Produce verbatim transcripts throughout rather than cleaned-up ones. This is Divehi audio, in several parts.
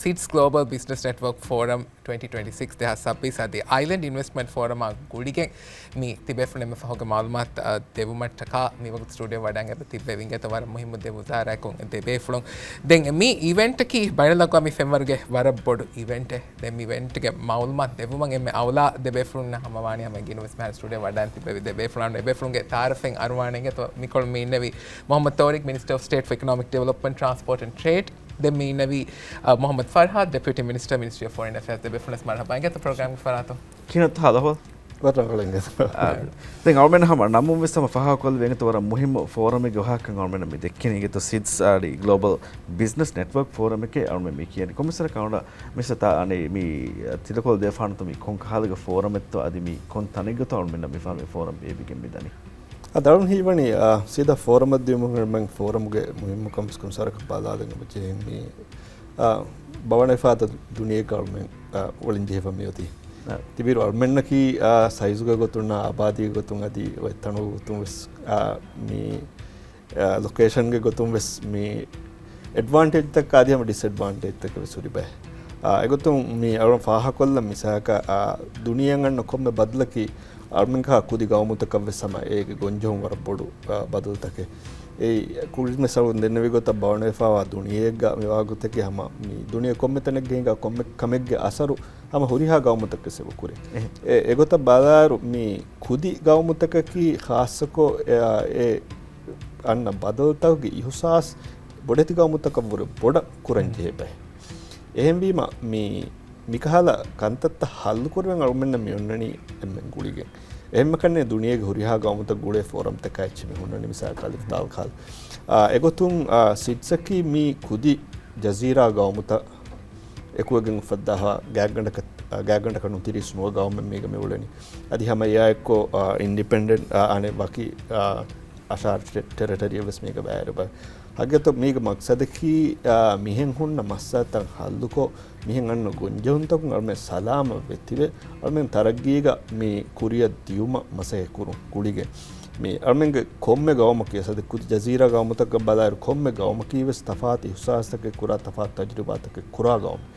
ސިޑްސް ގްލޯބަލް ބިޒްނަސް ނެޓްވަރކް ފޯރަމް ޓްވެންޓީ ޓްވެންޓީ ސިކްސް ދެހާސް ސައްބީސް އަދި އައިލެންޑް އިންވެސްޓްމަންޓް ފޯރަމާ ގުޅިގެން މި ތިބޭފުޅުން އެންމެ ފަހުގެ މައުލޫމާތުތައް ދެވުމަށްޓަކާ މިވަގުތު ސްޓޫޑިއޯ ވަޑައިގެން ތިއްބެވި އިނގޭތޯ ވަރަށް މުހިއްމު ދެ ވުޒާރާއަކުން ދެ ބޭފުޅުން. ދެން މި އިވެންޓަކީ ބައިނަލްއަގްވާމީ ފެންވަރުގެ ވަރަށް ބޮޑު އިވެންޓެއް. ދެން މި އިވެންޓްގެ މައުލޫމާތު ދެއްވުމަށް އެންމެ އައުލާ ދެ ބޭފުޅުންނަށް ހަމަވާނީ ހަމަ އިންވެސްޓްމަންޓް ސްޓޫޑިއޯ ވަޑައިގެން ތިއްބެވި ދެ ބޭފުޅާން. އެ ބޭފުޅުންގެ ތައާރަފެއް އަރުވާނެ އިނގޭތޯ މިކޮޅު މި އިންނެވީ މުހައްމަދު ތޯރިގް، މިނިސްޓަރ އޮފް ސްޓޭޓް ފޮރ އިކޮނޮމިކް ޑިވެލޮޕްމަންޓް، ޓްރާންސްޕޯޓް އެންޑް ޓްރޭޑް. ދެން މި އިންނެވީ، އަ، މުހައްމަދު ފަރްހާދް، ޑެޕިއުޓީ މިނިސްޓަރ، މިނިސްޓްރީ އޮފް ފޮރިން އެފެއާޒް. ދެ ބޭފުޅުން ވެސް މަރުހަބާ އިނގޭތޯ ޕްރޮގްރާމްގެ ފަރާތުން. ކިހިނެއްތޯ ހާލު އަހުވާލު؟ ވަރަށް ރަނގަޅު އިނގޭތޯ. އާ، ދެން އަޅުމެން ހަމަ ނަމުން ވެސް ހަމަ ފާހަގަކޮށްލެވޭ އިނގޭތޯ ވަރަށް މުހިއްމު ފޯރަމެއްގެ ވާހަކަ އަޅުމެން މި ދެއްކިނީ އިނގޭތޯ ސިޑްސް އަދި ގްލޯބަލް ބިޒްނަސް ނެޓްވަރކް ފޯރަމެކޭ އަޅުމެން މި ކިޔަނީ. ކޮންމެސް ވަރަކަށް އަޅުގަނޑަށް މިސް ތާ އަނެއް މި ތިލަކޮޅު ދެފާނަތޯ މި ކޮން ކަހަލަގެ ފޯރަމެއްތޯ އަދި މި ކޮން ތަނެއްގަތޯ އަޅުމެންނަށް މި ފާ-، މި ފޯރަމް ބޭއްވިގެން މިދަނީ؟ އަދި އަޅުން ހީވަނީ، އާ، ސީދާ ފޯރަމަށް ދިޔުމުގެ މެން ފޯރަމުގެ މުހިއްމުކަން ވެސް ކޮންމެސް ވަރަކަށް ބަލާލަން އެބަޖެހޭ މި، އާ، ބަވަނަ އިފާދަ ދުނިޔެގަ އަޅުމެން، އާ، އުޅެން ޖެހިފަ މިއޮތީ. އާ. ތިބިރު އަޅުމެންނަކީ، އާ، ސައިޒުގެ ގޮތުން، އާ، އާބާދީގެ ގޮތުން އަދި އޮތް ތަނުގެ ގޮތުން ވެސް، އާ، މި، އާ، ލޮކޭޝަންގެ ގޮތުން ވެސް މި އެޑްވާންޓޭޖްތަކާ އަދި ހަމަ ޑިސްއެޑްވާންޓޭޖްތަކެއް ވެސް ހުރި ބައެއް. އާ، އެގޮތުން މި އަޅުން ފާހަކޮށްލަން މިސާލަކަށް، އާ، ދުނިޔެއަށް އަންނަ ކޮންމެ ބަދަލަކީ އަޅުމެންކަހާ ކުދި ގައުމުތަކަށް ވެސް ހަމަ އޭގެ ގޮންޖެހުން ވަރަށް ބޮޑު، އާ، ބަދަލުތަކެއް. އެއީ ކުރިން ވެސް އަޅުން ދެންނެވި ގޮތަށް ބަވަނަވެފައިވާ ދުނިޔެއެއްގަ މިވާގޮތަކީ ހަމަ މި ދުނިޔެ ކޮންމެ ތަނެއްގަ ހިނގާ ކޮންމެ ކަމެއްގެ އަސަރު ހަމަ ހުރިހާ ގައުމުތަކަށް ވެސް އެބަ ކުރޭ. އެހެން. އެ، އެގޮތަށް ބަލާއިރު މި ކުދި ގައުމުތަކަކީ ޚާއްޞަކޮށް އެ، އެ އަންނަ ބަދަލުތަކުގެ އިހުސާސް ބޮޑެތި ގައުމުތަކަށްވުރެ ބޮޑަށް ކުރަން ހުން. ޖެހޭ ބައެއް. އެހެންވީމަ، މި، މިކަހަލަ ކަންތައްތައް ހައްލުކުރެވެން އަޅުމެންނަށް މި އޮންނަނީ އެންމެން ގުޅިގެން. އެހެންމަ ކަންނޭ ދުނިޔޭގެ ހުރިހާ ގައުމުތައް ގުޅޭ ފޯރަމްތަކާ އެއްޗެއް މި ހުންނަނީ މިސާލަކަށް އަލިފް ދާލް ކާލް. އާ، އެގޮތުން، އާ، ސިޑްސްއަކީ މި ކުދި ޖަޒީރާ ގައުމުތައް އެކުވެގެން އުފައްދާފަ ގާތްގަނޑަކަށް، އާ، ގާތްގަނޑަކަށް ނު ތިރީސް ނުވަ ގައުމެއް މީގަ މި އުޅެނީ. އަދި ހަމަ އެއާއެއްކޮށް، އާ، އިންޑިޕެންޑެންޓް، އާ، އަނެއް ވަކި، އާ، އަށާރަ ޓެ-، ޓެރިޓަރީއެއް ވެސް މީގަ ބައިވެރިވޭ. ހަގީގަތަށް މީގެ މަގްސަދަކީ، އާ، މިހެން ހުންނަ މައްސަލަތައް ހައްލުކޮށް، މިހެން އަންނަ ގޮންޖެހުންތަކުން އަޅުމެން ސަލާމަތްވެ ތިބެ، އަޅުމެން ތަރައްގީގަ މި ކުރިއަށް ދިޔުމަށް މަސައްކަތް ކުރުން ގުޅިގެން. މި އަޅުމެންގެ ކޮންމެ ގައުމަކީ އަސަދެ ކުދި ޖަޒީރާ ގައުމުތަކަށް ބަލާއިރު، ކޮންމެ ގައުމަކީ ވެސް ތަފާތު އިހުސާސްތަކެއް ކުރާ، ތަފާތު ތަޖުރިބާތަކެއް ކުރާ ގައުމެއް.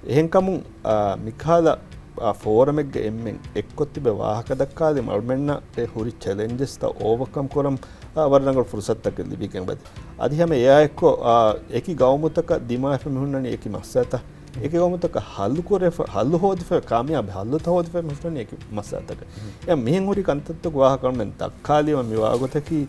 އެހެންކަމުން، އާ، މިކަހަލަ، އާ، ފޯރަމެއްގަ އެންމެން އެއްކޮށް ތިބެ ވާހަކަ ދައްކާލީމަ އަޅުމެންނަށް އެ ހުރި ޗެލެންޖެސްތައް އޯވަކަމް ކުރަން، އާ، ވަރަށް ރަނގަޅު ފުރުސަތުތަކެއް ލިބިގެން އެބަދޭ. އަދި ހަމަ އެއާއެއްކޮށް، އާ، އެކި ގައުމުތަކަށް ދިމާވެފަ މި ހުންނަނީ އެކި މައްސަލަތައް. އެކި ގައުމުތަކަށް ހައްލު ކުރެފަ، ހައްލު ހޯދިފަ، ކާމިޔާބު ހައްލުތައް ހޯދިފަ މި ހުންނަނީ އެކި މައްސަލަތަކަށް. އެ މިހެން ހުރި ކަންތައްތަކުގެ ވާހަކަ އަޅުމެން ދައްކާލީމަ މި ވާގޮތަކީ،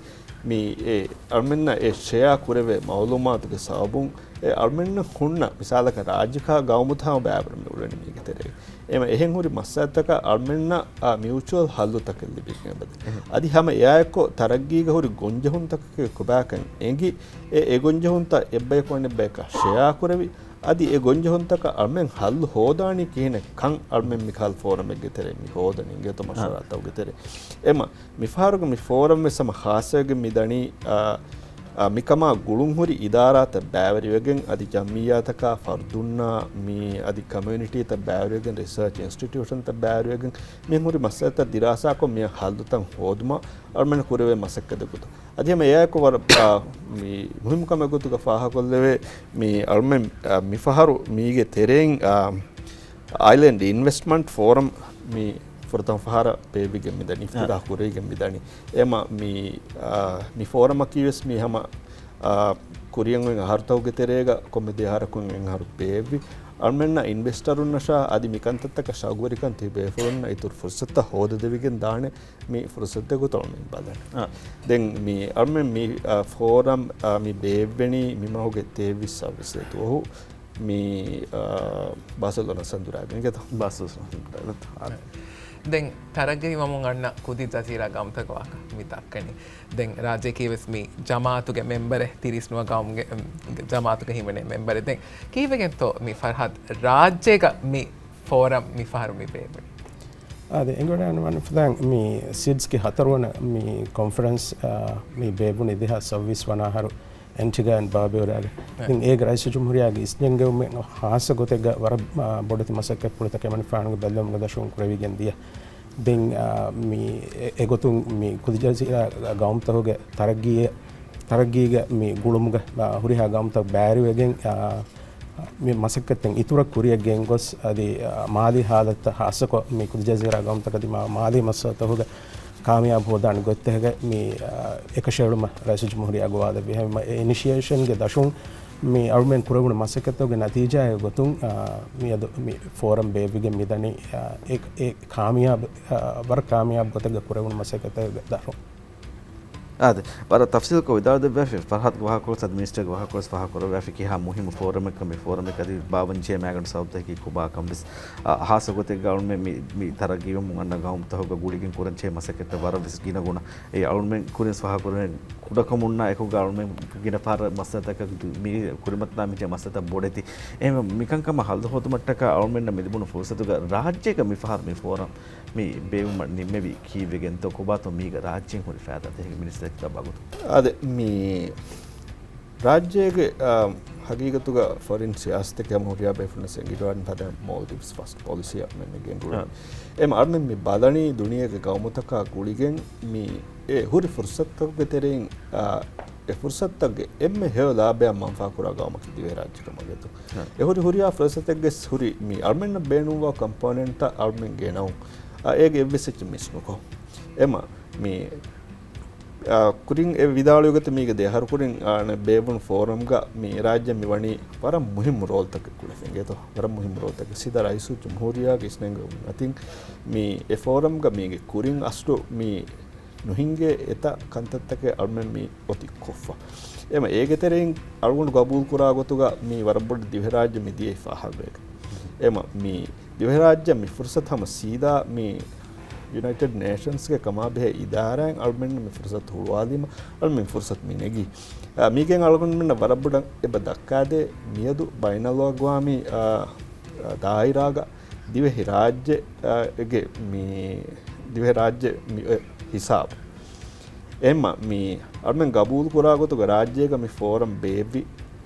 މި އެ އަޅުމެންނަށް އެ ޝެއާ ކުރެވޭ މައުލޫމާތުގެ ސަބަބުން، އެ އަޅުމެންނަށް ހުންނަ މިސާލަކަށް ރާއްޖެކާ ގައުމުތައް ބައިވެރި މި އުޅެނީ މީގެ ތެރޭގަ. އެމަ އެހެން ހުރި މައްސަލަތަކަށް އަޅުމެންނަށް، އާ، މިއުޗުއަލް ހައްލުތަކެއް ލިބިގެން އެބަދޭ. އަދި ހަމަ އެއާއެއްކޮށް ތަރައްގީގަ ހުރި ގޮންޖެހުންތަކަކީ ކޮބާކަން އެނގި، އެ، އެ ގޮންޖެހުންތައް އެއްބަޔަކު އަނެއްބަޔަކާ ޝެއާ ކުރެވި، އަދި އެ ގޮންޖެހުންތަކަށް އަޅުމެން ހައްލު ހޯދާނީ ކިހިނެއް ކަން އަޅުމެން މިކަހަލަ ފޯރަމެއްގެ ތެރެއިން މި ހޯދަނީ އިނގޭތޯ މަޝްވަރާތަކުގެ ތެރެއިން. އެމަ މިފަހަރުގެ މި ފޯރަމް ވެސް ހަމަ ޚާއްޞަވެގެން މި ދަނީ، އާ، އާ، މިކަމާ ގުޅުންހުރި އިދާރާތައް ބައިވެރިވެގެން އަދި ޖަމްއިއްޔާތަކާ ފަރުދުންނާ މި އަދި ކޮމިއުނިޓީތައް ބައިވެރިވެގެން ރިސާޗް އިންސްޓިޓިއުޝަންތައް ބައިވެރިވެގެން މި ހުރި މައްސަލަތައް ދިރާސާކޮށް މި ހައްލުތައް ހޯދުމަށް އަޅުމެން ކުރެވޭ މަސައްކަތެއް ގޮތުން. އަދި ހަމަ އެއާއެކު ވަރަށް، އާ، މި މުހިއްމު ކަމެއް ގޮތުގަ ފާހަގަކޮށްލެވޭ، މި އަޅުމެން، އާ، މިފަހަރު މީގެ ތެރެއިން، އާ، އައިލެންޑް އިންވެސްޓްމަންޓް ފޯރަމް މި ފުރަތަމަ ފަހަރަށް ބޭއްވިގެން މިދަނީ، އާ. އިފްތިތާހު ކުރެވިގެން މިދަނީ. އެމަ މި، އާ، މި ފޯރަމަކީ ވެސް މި ހަމަ، އާ، ކުރިއަށް އޮތް އަހަރުތަކުގެ ތެރޭގަ ކޮންމެ ދެ އަހަރަކުން އެއް އަހަރު ބޭއްވި. އަޅުމެންނަށް އިންވެސްޓަރުންނަށާ އަދި މި ކަންތައްތަކަށް ޝައުގުވެރިކަން ތިބި ބޭފުޅުންނަށް އިތުރު ފުރުސަތުތައް ހޯދަދެވިގެން ދާނެ. މި ފުރުސަތުގެ ގޮތުން މި ބަލަން. އާ. ދެން މި އަޅުމެން މި، އާ، ފޯރަމް، އާ، މި ބޭއްވެނީ މި މަހުގެ ތޭވީސް ސައްބީސް ދުވަހު މި، އާ، ބާސެލޯނާ ސަނދުރާގެން ގެތޯ؟ ބާސެލޯނާ ސަނދުރާގެން. އާ. ދެން ތަރައްގީ ވަމުން އަންނަ ކުދި ޖަޒީރާ ގައުމުތަކުގެ ވާހަކަ މި ދައްކަނީ. ދެން ރާއްޖެއަކީ ވެސް މި ޖަމާއަތުގެ މެމްބަރެއް، ތިރީސް ނުވަ ގައުމުގެ، އެ، ޖަމާއަތުގަ ހިމެނޭ މެމްބަރެއް. ދެން ކީއްވެގެންތޯ މި ފަރްހާދް ރާއްޖޭގަ މި ފޯރަމް މިފަހަރު މި ބޭއްވުނީ. އާދެ، އެނގިވަޑައިގަންނަވާނެ ފަދައިން މި ސިޑްސްގެ ހަތަރުވަނަ މި ކޮންފަރެންސް، އާ، މި ބޭއްވުނީ ދެހާސް ސައްބީސް ވަނަ އަހަރު އެންޓިގާ އިން ބާބިއުރާގަ. އެ. ދެން އޭގެ ރައީސުލްޖުމްހޫރިއްޔާގެ އިސްޖެންގެވުމެއް ހާއްސަ ގޮތެއްގަ ވަރަށް، އާ، ބޮޑެތި މަސައްކަތްޕުޅުތަކެއް މަނިފާނުގެ ބެއްލެވުމުގެ ދަށުން ކުރެވިގެން ދިޔަ. ދެން، އާ، މި އެ-، އެގޮތުން މި ކުދި ޖަޒީރާ ގައުމުތަކުގެ ތަރައްގީއެއް، ތަރައްގީގެ މި ގުޅުމުގެ، އާ، ހުރިހާ ގައުމުތައް ބައިވެރިވެގެން، އާ، މި މަސައްކަތްތައް އިތުރަށް ކުރިއަށް ގެންގޮސް، އަދި، އާ، މާލީ ހާލަތްތައް ހާއްސަކޮށް މި ކުދިޖަޒީރާ ގައުމުތަކަށް ދިމާވާ މާލީ މައްސަލަތަކުގަ ކާމިޔާބު ހޯދާނެ ގޮތްތަކުގަ މި، އާ، އެކަށައެޅުމަށް ރައީސުލްޖުމްހޫރިއްޔާ ގޮވާލެއްވި. އެހެންވީމަ އެ އިނިޝިއޭޝަންގެ ދަށުން މި އަޅުމެން ކުރެވުނު މަސައްކަތުގެ ނަތީޖާއެއް ގޮތުން، އާ، މިއަދު މި ފޯރަމް ބޭއްވިގެން މިދަނީ، އާ، އެ، އެ ކާމިޔާބު، އާ، ވަރަށް ކާމިޔާބު ގޮތެއްގަ ކުރެވުނު މަސައްކަތެއްގެ ދަށުން. އާދެ، ވަރަށް ތަފްސީލްކޮށް ވިދާޅުދެއްވައިފި، ފަރްހާދްގެ ވާހަކަފުޅުސް އަދި މިނިސްޓަރގެ ވާހަކަފުޅުސް ފާހަގަކުރެއްވި ކިހާ މުހިއްމު ފޯރަމެއްކަން މި ފޯރަމެއް އަދި ބާވަންޖެހޭ މައިގަނޑު ސަބަބުތަކަކީ ކޮބާކަން ވެސް، އާ، ހާއްސަ ގޮތެއްގަ އަޅުމެން މި، މި ތަރައްގީވަމުން އަންނަ ގައުމުތަކުގަ ގުޅިގެން ކުރަންޖެހޭ މަސައްކަތްތައް ވަރަށް ވެސް ގިނަގުނަ. އެ އަޅުމެން ކުރިން ފާހަގަކުރަން ކުޑަކަމުންނާ އެކުގަ އަޅުމެން ގިނަ ފަހަރަށް މައްސަލަތަކަށް ދު-، މި ކުރިމަތިލާ މިޖެހޭ މައްސަލަތައް ބޮޑެތި. އެހެންވެ މިކަންކަމަށް ހައްލު ހޯދުމަށްޓަކާ އަޅުމެންނަށް މި ލިބުނު ފުރުސަތުގަ ރާއްޖޭގަ މިފަހަރު މި ފޯރަމް މި ބޭއްވުމަށް ނިންމެވީ ކީއްވެގެންތޯ؟ ކޮބާތޯ މީގަ ރާއްޖޭން ހުރި ފައިދާތައް؟ އެހެން މިނިސްޓަރ ކިތާބާ ގޮތުން. އާދެ، މި ރާއްޖޭގެ، އާ، ހަގީގަތުގަ ފޮރިން ސިޔާސަތެއް ހަމަ ހުރިހާ ބޭފުޅުން އެނގިވާން ފަދަ މޯލްޑިވްސް ފަސްޓް ޕޮލިސީއަށް މެން ގެންގުޅެނީ. އާ. އެމަ އަޅުމެން މި ބަލަނީ ދުނިޔޭގެ ގައުމުތަކާ ގުޅިގެން މި އެ ހުރި ފުރުސަތުގެ ތެރެއިން، އާ، އެ ފުރުސަތުތަކުގެ އެންމެ ހެޔޮ ލާބަޔަށް މަންފާކުރާ ގައުމަކީ ދިވެހިރާއްޖެކަމަށް ގެތު. އެ ހުރި ހުރިހާ ފުރުސަތެއްގެ ހުރި މި އަޅުމެންނަށް ބޭނުންވާ ކޮމްޕޯނެންޓްތައް އަޅުމެން ގެނައުން. އާ، އޭގެ އެއްވެސް އެއްޗެއް މިސް ނުކޮށް. އެމަ މި، އާ، ކުރިން އެ ވިދާޅުވި ގޮތަށް މީގެ ދެ އަހަރު ކުރިން، އާ، ބޭއްވުނު ފޯރަމްގަ މި ރާއްޖެ މި ވަނީ ވަރަށް މުހިއްމު ރޯލްތަކެއް ކުޅެފިނގޭތޯ. ވަރަށް މުހިއްމު ރޯލްތަކެއް. ސީދާ ރައީސުލްޖުމްހޫރިއްޔާގެ އިސްނެންގެވުން އަތިން މި އެ ފޯރަމްގަ މީގެ ކުރިން އަސްލު މި ނުހިނގޭ އެތައް ކަންތައްތަކެއް އަޅުމެން މި އޮތީ ކޮށްފަ. އެމަ އޭގެ ތެރެއިން އަޅުގަނޑު ގަބޫލު ކުރާ ގޮތުގަ މި ވަރަށް ބޮޑަށް ދިވެހިރާއްޖެ މި ދިޔައީ ފާހަގަވެގެން. އެމަ މި ދިވެހިރާއްޖެ މި ފުރުސަތު ހަމަ ސީދާ މި ޔުނައިޓެޑް ނޭޝަންސްގެ ކަމާބެހޭ އިދާރާއިން އަޅުމެންނަށް މި ފުރުސަތު ހުޅުވާލީމަ އަޅުމެން ފުރުސަތު މި ނެގީ. އާ، މީގެން އަޅުގަނޑުމެންނަށް ވަރަށް ބޮޑަށް އެބަ ދައްކާދޭ މިއަދު ބައިނަލްއަގްވާމީ، އާ، ދާއިރާގަ ދިވެހި ރާއްޖެ، އާ، ގެ މި ދިވެހި ރާއްޖެ މި އޮތް ހިސާބު. އެމަ މި އަޅުމެން ގަބޫލު ކުރާ ގޮތުގަ ރާއްޖޭގަ މި ފޯރަމް ބޭއްވި.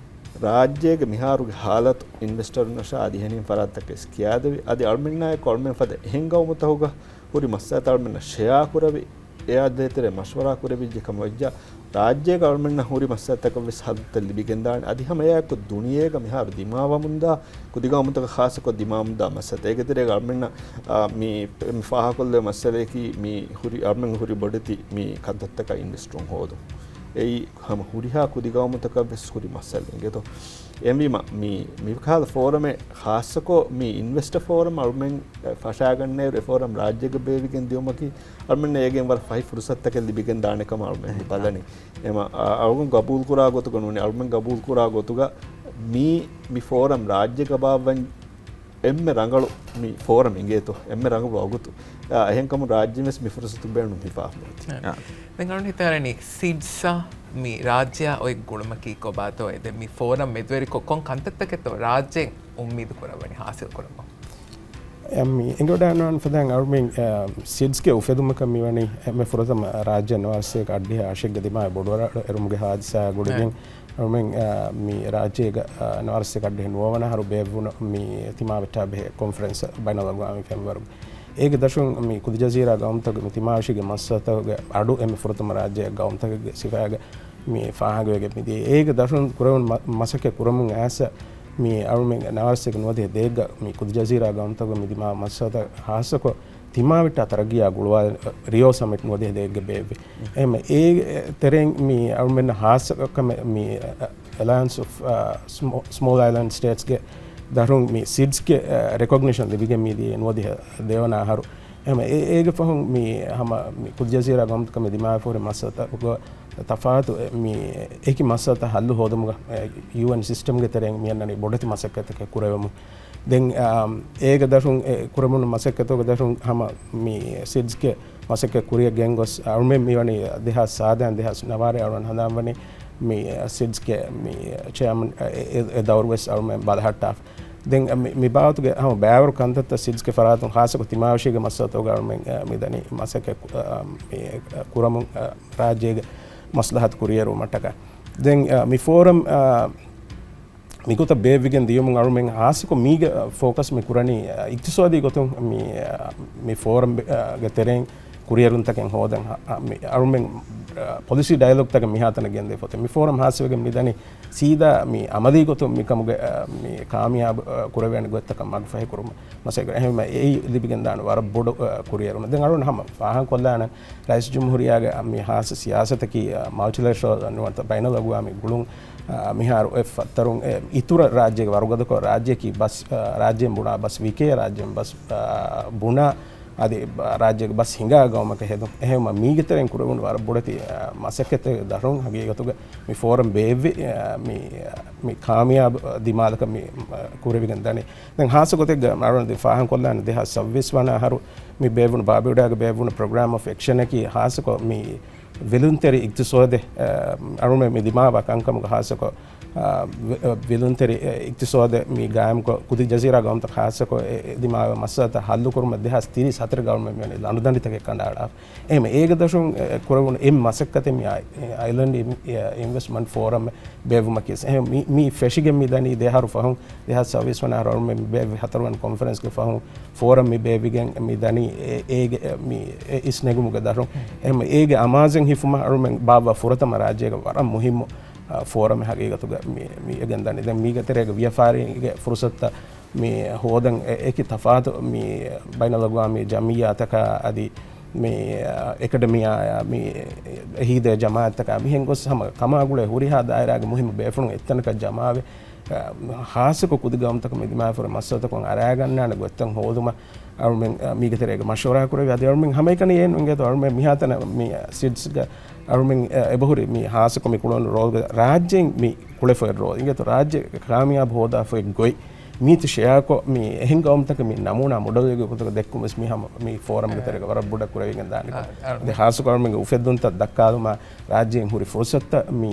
ރާއްޖޭގެ މިހާރުގެ ހާލަތު އިންވެސްޓަރުންނަށާ އަދި އެހެނިހެން ފަރާތްތަކަށް ވެސް ކިޔާދެވި. އަދި އަޅުމެންނާއެކު އަޅުމެން ފަދަ އެހެން ގައުމުތަކުގަ ހުރި މައްސަލަތައް އަޅުމެންނަށް ޝެއާ ކުރެވި. އެއާ ދޭތެރޭ މަޝްވަރާ ކުރެވިއްޖެ ކަމަށް ވެއްޖާ، ރާއްޖޭގަ އަޅުމެންނަށް ހުރި މައްސަލަތަކަށް ވެސް ހައްލުތައް ލިބިގެންދާނެ. އަދި ހަމަ އެއާއެކު ދުނިޔޭގަ މިހާރު ދިމާވަމުންދާ ކުދިގައުމުތަކަށް ޚާއްޞަކޮށް ދިމާވަމުންދާ މައްސަލަތައް. އޭގެ ތެރޭގަ އަޅުމެންނަށް، އާ، މި، މި ފާހަގަކޮށްލެވޭ މައްސަލަޔަކީ މި ހުރި، އަޅުމެން ހުރި ބޮޑެތި މި ކަންތައްތަކަށް އިންވެސްޓުން ހޯދުން. އެއީ ހަމަ ހުރިހާ ކުދިގައުމުތަކަށް ވެސް ހުރި މައްސަލަ އިނގޭތޯ. އެހެންވީމަ، މި، މިކަހަލަ ފޯރަމެއް ޚާއްޞަކޮށް މި އިންވެސްޓަ ފޯރަމް އަޅުމެން ފަށާގަންނައިރު އެ ފޯރަމް ރާއްޖޭގަ ބޭއްވިގެން ދިޔުމަކީ، އަޅުމެންނަށް އޭގެން ވަރަށް ފަހި ފުރުސަތުތަކެއް ލިބިގެން ދާނެ ކަމަށް އަޅުމެން މި ބަލަނީ. އެމަ، އަ، އަޅުގަނޑު ގަބޫލު ކުރާ ގޮތުގަ ނޫނީ، އަޅުމެން ގަބޫލު ކުރާ ގޮތުގަ މީ، މި ފޯރަމް ރާއްޖޭގަ ބާއްވަން އެންމެ ރަނގަޅު މި ފޯރަމް އިނގޭތޯ، އެންމެ ރަނގަޅު ވަގުތު. އާ، އެހެންކަމުން ރާއްޖެ ވެސް މި ފުރުސަތު ބޭނުން ހިފާފަ އޮތީ. އާ. ދެން އަޅުން ހިތަށް އަރަނީ ސިޑްސްއާ މި ރާއްޖެއާ އޮތް ގުޅުމަކީ ކޮބާތޯ؟ އެ ދެން މި ފޯރަމް މެދުވެރިކޮށް ކޮން ކަންތައްތަކެއްތޯ ރާއްޖޭން އުއްމީދު ކުރައްވަނީ ހާސިލް ކުރަމުން؟ އެ، މި އެނގިވަޑައިގަންނަވާން ފަދައިން އަޅުމެން، އަ، ސިޑްސްގެ އުފެދުމަކަށް މިވަނީ އެންމެ ފުރަތަމަ ރާއްޖެ ނަވާރަސަތޭކަ އަށްޑިހަ އަށެއްގެ ދިމާވި ބޮޑުވަރަށް އެރުމުގެ ހާދިސާއާ ގުޅިގެން އަޅުމެން، އަ، މި ރާއްޖޭގަ، އަ، ނަވާރަސަތޭކަ އަށްޑިހަ ނުވަވަނަ އަހަރު ބޭއްވުނު މި ތިމާވެއްޓާ ބެހޭ ކޮންފަރެންސް ބައިނަލްއަގްވާމީ ފެންވަރުގެ. އޭގެ ދަށުން މި ކުދިޖަޒީރާ ގައުމުތަކުގެ މި ތިމާވެށީގެ މައްސަލަތަކުގެ އަޑު އެންމެ ފުރަތަމަ ރާއްޖޭ ގައުމުތަކެއްގެ ސިފައިގަ މި ފާހަގަވެގެން މިދިޔަ. އޭގެ ދަށުން ކުރެވުނު މަ-، މަސައްކަތް ކުރަމުން އައިސް މި އަޅުމެން ނަވާރަސަތޭކަ ނުވަދިހަ ދޭއްގަ މި ކުދިޖަޒީރާ ގައުމުތަކުގަ މި ދިމާވާ މައްސަލަތައް ހާއްސަކޮށް ތިމާވެއްޓާ ތަރައްގީއާ ގުޅުވާ ރިއޯ ސަމިޓް ނުވަދިހަ ދޭއްގަ ބޭއްވި. އެހެން އޭ ތެރެއިން މި އަޅުމެންނަށް ހާއްސަ ކަމެއް މި އެލައިންސް އޮފް، އާ، ސްމޯ-، ސްމޯލް އައިލެންޑް ސްޓޭޓްސްގެ ދަށުން މި ސިޑްސްގެ، އާ، ރެކޮގްނިޝަން ލިބިގެން މިދިޔަ ނުވަދިހަ ދެވަނަ އަހަރު. އެހެން އޭ-، އޭގެ ފަހުން މި ހަމަ މި ކުދިޖަޒީރާ ގައުމުތަކަށް މި ދިމާވެފަ ހުރި މައްސަލަތަކުގަ ތަފާތު މި އެކި މައްސަލަތައް ހައްލު ހޯދުމުގަ، އެ، ޔޫއެން ސިސްޓަމްގެ ތެރެއިން މި އަންނަނީ ބޮޑެތި މަސައްކަތްތަކެއް ކުރެވެމުން. ދެން، އާ، އޭގެ ދަށުން އެ ކުރެވުނު މަސައްކަތުގެ ދަށުން ހަމަ މި ސިޑްސްގެ މަސައްކަތް ކުރިއަށް ގެންގޮސް އަޅުމެން މިވަނީ ދެހާސް ސާދައިން ދެހާސް ނަވާރަ އަޅުގަނޑު ހަނދާންވަނީ މި ސިޑްސްގެ މި ޗެއާމަން އެ، އެ، އެ ދައުރު ވެސް އަޅުމެން ބަލަހައްޓާފަ. ދެން މި، މި ބާވަތުގެ ހަމަ ބައިވަރު ކަންތައްތައް ސިޑްސްގެ ފަރާތުން ހާއްސަކޮށް ތިމާވެށީގެ މައްސަލަތަކުގަ އަޅުމެން މިދަނީ މަސައްކަތް ކު-، މި ކުރަމުން ރާއްޖޭގެ މަސްލަހަތު ކުރިއެރުވުމަށްޓަކާ. ދެން މި ފޯރަމް މިގޮތަށް ބޭއްވިގެން ދިޔުމުން އަޅުމެން ހާއްސަކޮށް މީގެ ފޯކަސް މި ކުރަނީ، އިޤްތިޞާދީ ގޮތުން މި، މި ފޯރަމް ގެ ތެރެއިން ކުރިއެރުންތަކެއް ހޯދަން ހަ-، ހަ-، މި އަޅުމެން، އަ، ޕޮލިސީ ޑަޔަލޮގްތަކެއް މިހާތަނަށް ގެންދޭ ފޮތެއް. މި ފޯރަމް ހާއްސަވެގެން މިދަނީ ސީދާ މި އަމަލީ ގޮތުން މިކަމުގެ، އަ، މި ކާމިޔާބު، އަ، ކުރެވޭނެ ގޮތްތަކަށް މަގުފަހި ކުރުމަށް މަސައްކަތް. އެހެންވީމަ އެއީ ލިބިގެންދާނެ ވަރަށް ބޮޑު، އަ، ކުރިއެރުމެއް. ދެން އަޅުގަނޑު ހަމަ ފާހަގަކޮށްލާނަން ރައީސް ޖުމްހޫރިއްޔާގެ މި ހާއްސަ ސިޔާސަތަކީ، އަ، މަލްޓިލެޓްރަލް ނުވަތަ ބައިނަލްއަގުވާމީ ގުޅުން، އަ، މިހާރު އެ ފައްތަރުން އެ އިތުރަށް ރާއްޖޭގެ ވަރުގަދަކޮށް ރާއްޖެއަކީ ބަސް، އަ، ރާއްޖޭން ބުނާ ބަސް ވިކޭ، ރާއްޖޭން ބަސް، އަ، ބުނާ އަދި ރާއްޖޭގެ ބަސް ހިނގާ ގައުމަކަށް ހެދުން. އެހެންވީމަ މީގެ ތެރެއިން ކުރެވުނު ވަރަށް ބޮޑެތި، އަ، މަސައްކަތެއް ދަށުން ހަގީގަތުގަ މި ފޯރަމް ބޭއްވި، އަ، މި، މި ކާމިޔާބު ދިމާލަކަށް މި، އަ، ކުރެވިގެން ދަނީ. ދެން ހާއްސަ ގޮތެއްގަ އަޅުގަނޑު ފާހަގަކޮށްލާނެ ދެހާސް ސައްބީސް ވަނަ އަހަރު މި ބޭއްވުނު ބާބިއުޑާގަ ބޭއްވުނު ޕްރޮގްރާމް އޮފް އެކްޝަނަކީ ހާއްސަކޮށް މި ވިލުންތެރި އިގްތިސޯދެއް، އަ، އަޅުމެން މި ދިމާވާ ކަންކަމުގަ ހާއްސަކޮށް، އަ، ވި-، އަ، ވިލުންތެރި، އެ، އިގްތިސޯދެއް މި ގާއިމްކޮށް، ކުދި ޖަޒީރާ ގައުމުތަކަށް ހާއްސަކޮށް އެ، އެ ދިމާވާ މައްސަލަތައް ހައްލުކުރުމަށް ދެހާސް ތިރީސް ހަތަރު ގައުމެއް މިވަނީ ލަނޑުދަނޑިތަކެއް ކަނޑައަޅާފަ. އެހެން އޭގެ ދަށުން، އެ، ކުރެވުނު އެއް މަސައްކަތެއް މި އައި-، އައިލެންޑް އިން-، އެ، އިންވެސްޓްމަންޓް ފޯރަމް ބޭއްވުމަކީ. އެހެން މި، މި ފެށިގެން މި ދަނީ ދެއަހަރު ފަހުން، ދެހާސް ސައުވީސް ވަނަ އަހަރު އަޅުމެން މި ބޭއްވި ހަތަރުވަނަ ކޮންފަރެންސްގެ ފަހުން ފޯރަމް މި ބޭއްވިގެން މި ދަނީ އެ-، އޭގެ، އެ، މި އެ އިސް ނެގުމުގެ ދަށުން. އެހެން އޭގެ އަމާޒެއް ހިފުމަށް އަޅުމެން ބާއްވާ ފުރަތަމަ ރާއްޖޭގެ ވަރަށް މުހިއްމު، އަ، ފޯރަމެއް ހަގީގަތުގަ މި، މި އެގެން ދަނީ. ދެން މީގެ ތެރޭގަ ވިޔަފާރީގެ ފުރުސަތުތައް މި ހޯދަން އެ-، އެކި ތަފާތު މި ބައިނަލްއަގުވާމީ ޖަމްއިއްޔާތަކާ އަދި މި، އެކަޑަމިއާއާ، މި އެހީދޭ ޖަމާއަތްތަކާ މިހެން ގޮސް ހަމަ ކަމާ ގުޅޭ ހުރިހާ ދާއިރާގެ މުހިއްމު ބޭފުޅުން އެއްތަނަކަށް ޖަމާވެ، އަ، ހާއްސަކޮށް ކުދި ގައުމުތަކުން މި ދިމާވެފައި ހުރި މައްސަލަތަކުން އަރާގަންނާނެ ގޮތްތައް ހޯދުމަށް އަޅުމެން، އަ، މީގެ ތެރޭގަ މަޝްވަރާ ކުރެވި. އަދި އަޅުމެން ހަމައެކަނި އެއްނު އިނގޭތޯ އަޅުމެން މިހާތަނަށް މި، އަ، ސިޑްސްގަ އަޅުމެން، އަ، އެބަހުރި މި ހާއްސަކޮށް މި ކުޅަދުން ރޯލްގަ ރާއްޖެއިން މި ކުޅެފައި ރޯލް އިނގޭތޯ ރާއްޖެ ކާމިޔާބު ހޯދާފައި ގޮތް މީތި ޝެއާކޮށް، މި އެހެން ގައުމުތަކަށް މި ނަމޫނާ މޮޑެލްގެ ގޮތުގަ ދެއްކުމަސް މި ހަމަ މި ފޯރަމްގެ ތެރޭގަ ވަރަށް ބޮޑަށް ކުރެވިގެން ދާނެ. އަ، އަ، ދެ ހާއްސަކޮށް އަޅުމެންގެ އުފެއްދުންތައް ދައްކާލުމާ ރާއްޖޭން ހުރި ފުރުސަތުތައް މި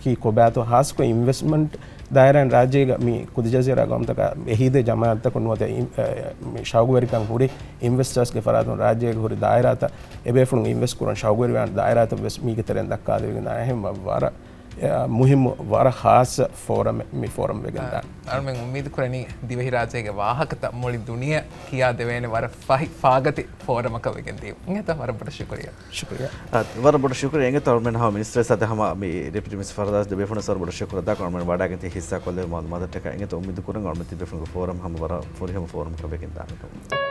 ކީ ކޮބާތޯ ހާއްސަކޮށް އިންވެސްޓްމަންޓް ދާއިރާއިން ރާއްޖޭގަ މި ކުދި ޖަޒީރާ ގައުމުތަކާ އެހީދޭ ޖަމާއަތްތަކުން ނުވަތަ އިން-، އެ، މި ޝައުގުވެރިކަން ހުރި އިންވެސްޓާސްގެ ފަރާތުން ރާއްޖޭގަ ހުރި ދާއިރާތައް އެބޭފުޅުން އިންވެސްޓް ކުރަން ޝައުގުވެރިވާނެ ދާއިރާތައް ވެސް މީގެ ތެރެއިން ދައްކާލެވިގެން ދާނެ. އެހެން ވަރަށް އެ، މުހިއްމު ވަރަށް ހާއްސަ ފޯރަމެއް މި ފޯރަމް ވެގެން ދާނެ. އަ، އަޅުމެން އުއްމީދު ކުރަނީ ދިވެހިރާއްޖޭގެ ވާހަކަތައް މުޅި ދުނިޔެ ކިޔާ ދެވޭނެ ވަރަށް ފަހި ފާގަތި ފޯރަމަކަށް ވެގެން ދިޔުން. އިނގޭތަ ވަރަށް ބޮޑަށް ޝުކުރިޔާ. ޝުކުރިޔާ. އަ، ވަރަށް ބޮޑަށް ޝުކުރިޔާ. އިނގޭތަ އަޅުމެން ހަމަ މިނިސްޓަރ ސަދެ ހަމަ މި ޑެޕިއުޓީ މިނިސްޓަރ ފަރުދާސް ދެބޭފުޅުން ވަރަށް ބޮޑަށް ޝުކުރު ދާ އަޅުމެން ވަޑައިގެން ހިއްސާ ކޮށްލެވި މައުލޫމާތަށްޓަކާ. އިނގޭތަ އުއްމީދު ކުރަން އަޅުމެން ތިބޭފުޅުންގެ ފޯރަމް ހަމަ ވަރަށް ފުރިހަމަ ފޯރަމަކަށް ވެގެން ދާނެ.